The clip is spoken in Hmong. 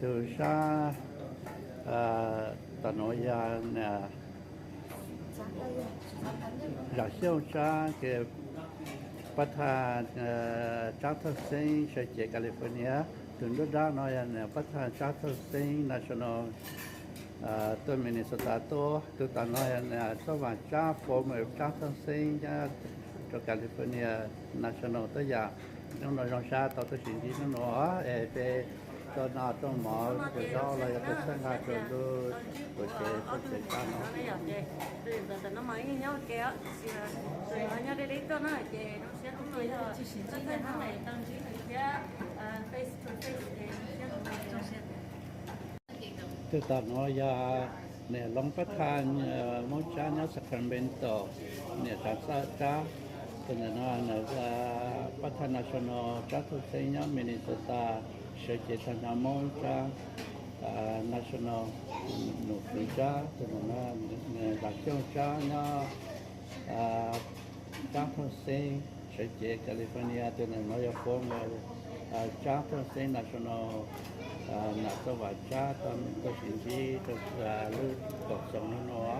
Tus sab tom nuav yog Zam Xyooj Tsab, ces pab thaj Tsab Thooj Xeeb sawv cev California. Tus nruab dlaab no yog pab thaj Tsab Thooj Xeeb National tuaj Minnesota tuaj. Tus tom no yog Txooj Vaam Tsab, former Tsab Thooj Xeeb nyob rau California National tuaj yam. Nub nua zoo sab tau tuaj sim ntsib nub nua es peb tuaj noj tuaj mov tuaj zaub los yog tuaj txhawb nqa rua lub tuam tsev Txooj Vaam Tsab no. Tus tom nuav yog niam hloov pab thaj Moob Tsab nyob Sacramento, niam Tsav Xaj Tsab. Tus ntawm no pab thaj National Tsab Thooj Xeeb nyob Minnesota, sawv cev tag nrho Moob Tsab, National Num Fwv Tsab. Tus ntawm no Zam Xyooj Tsab nyob Tsab Thooj Xeeb sawv cev California. Tus ntawm no yog former Tsab Thooj Xeeb National, nam Txooj Vaam Tsab tuaj sim ntsib rau lub kaum xyoo nub nua.